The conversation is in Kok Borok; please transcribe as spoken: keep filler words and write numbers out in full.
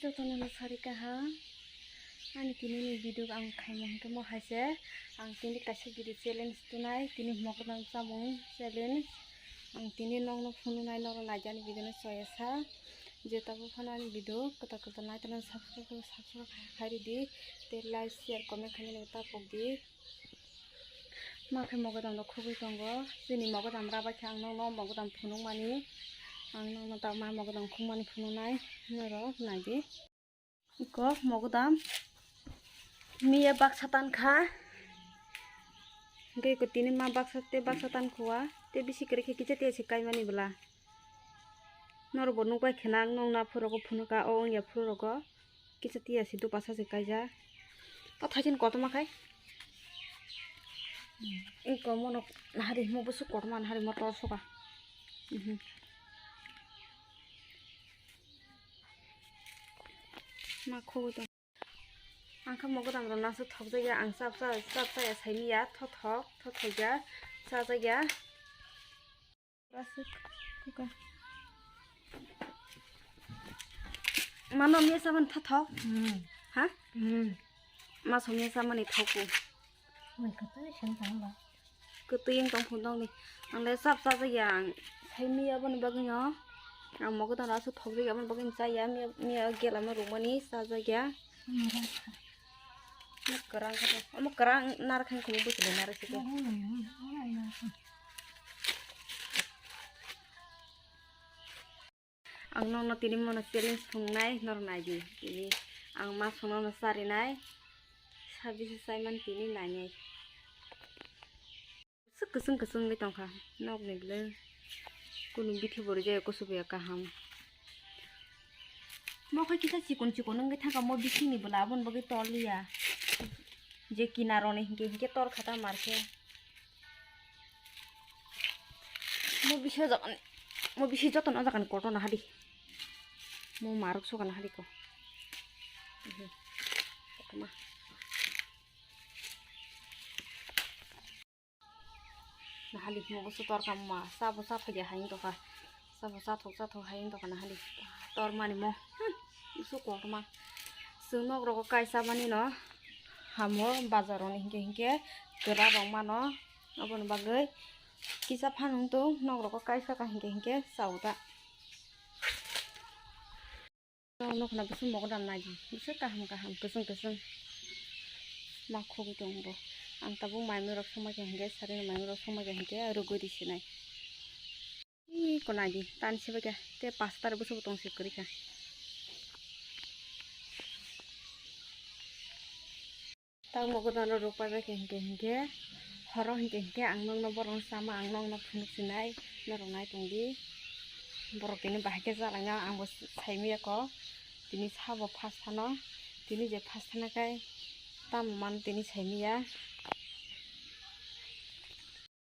Jotono no sari kaham. Ani tini ni video ang khaima hwnkhe mo hai se. Ang tini kaisa video challenge tunai. Tini mogodam chamung challenge. Ang tini nokno phunuknai, norok naidi ani video no choya sa. Je tabuk phano ani video kwtal kwtal nai tongna subscribe, subscribe khai ridi. Tei like, share, comment khainani ta pokdi. Ma khe mogodam rok khugui tongo. Chini mogodam rw bai khe ang nokno mogodam phunukmani. Ang nokno ta ma mogodam khukmani phunuknai. Norok naidi. Iko mogodam. Miya baksa tan kha. Hingke iko tini ma baksa te baksa tan khuwa. Te bisi kwrwi khe kisa tiya se kaimani bwla. Norok bo nukbai khena ang nokna phuru rogo phunukha o wngya phuru rogo. Kisa tiya se dopasa se kaijak. O thaichini kotorma khai. Iko mono nahari mo busu kotorma nahari mo tor soka. Mhm. Ma khogoi tong. Ang kha mogodam rok nasu thokjakya, ang chap cha, chap chaya saimiya, thothok, thothoija, chajakya. Aswk, kuka. Mano mesa man thothok? Hmm. Ha? Hmm. Ma somya samani thoku. Mai kata seng tang ba. Kwtwi wng tong phunukni. Ang le chap chajakya ang. Saimiya aboni bagwino. Ang mogodam rok aswk thokjakya aboni bagwino chaya. Miya, miya gelama rwmani chajakya. Omo kwrang khe, omo kwrang narwkhe khumui bwtwi narwkhe. Ang nokno tini mono challenge thungnai, norok naidi. Tini ang ma songno charinai, sabisi chaimani tini nainai. Kwchwng kwchwng kwchwng wngwi tongkha nokni bwlwi. Kunu bithi bo rijak kuchuk ya kaham. Mo khe kisa chikon chikon wngwi thangkha mo bisingni bwla aboni bagwi tol liya. Je kinaroni hinkhe hinkhe tor kha ta mar khe. Mo bisi o jaga ni, mo bisi jotono o jaga ni kotorma hadi. Mo marok soka na hadi ko. Mhm. Kotorma. Nahali mo busu tor kha ma, sabo sa phai hai wng tokha. Sabo sa thok sa thok hai wng tokha nahali. Tor mani mo. Hmm. Busu kotorma. Chwng nok rogo kaisa mani no. Hamo bazar roni hinkhe hinkhe kwra rok mano. Aboni bagwi kisa phanung tong nok rogo kaisa ka hinkhe hinkhe chao ta. Nokna busu mogodam naidi, busu kaham kaham, kwchwng kwchwng. Ma khogwi tongo. Ang tabuk maimui rok songma khe hinkhe, sarino maimui rok songma khe hinkhe rwgwi risinai. Ih, ko naidi, tan sibai khe, tei pasta rok busu bo tong se kwrwi kha. Tamo mogodam rok rok pai bai khe hinkhe hinkhe horo hinkhe hinkhe ang nokno borok no sama ang nokno phunuk sinai norok nai tongdi borok tini bahai khe chalaina ang bo saimanya kok tini sabo phas phano tini je phas phano khe tamo mano tini saimanya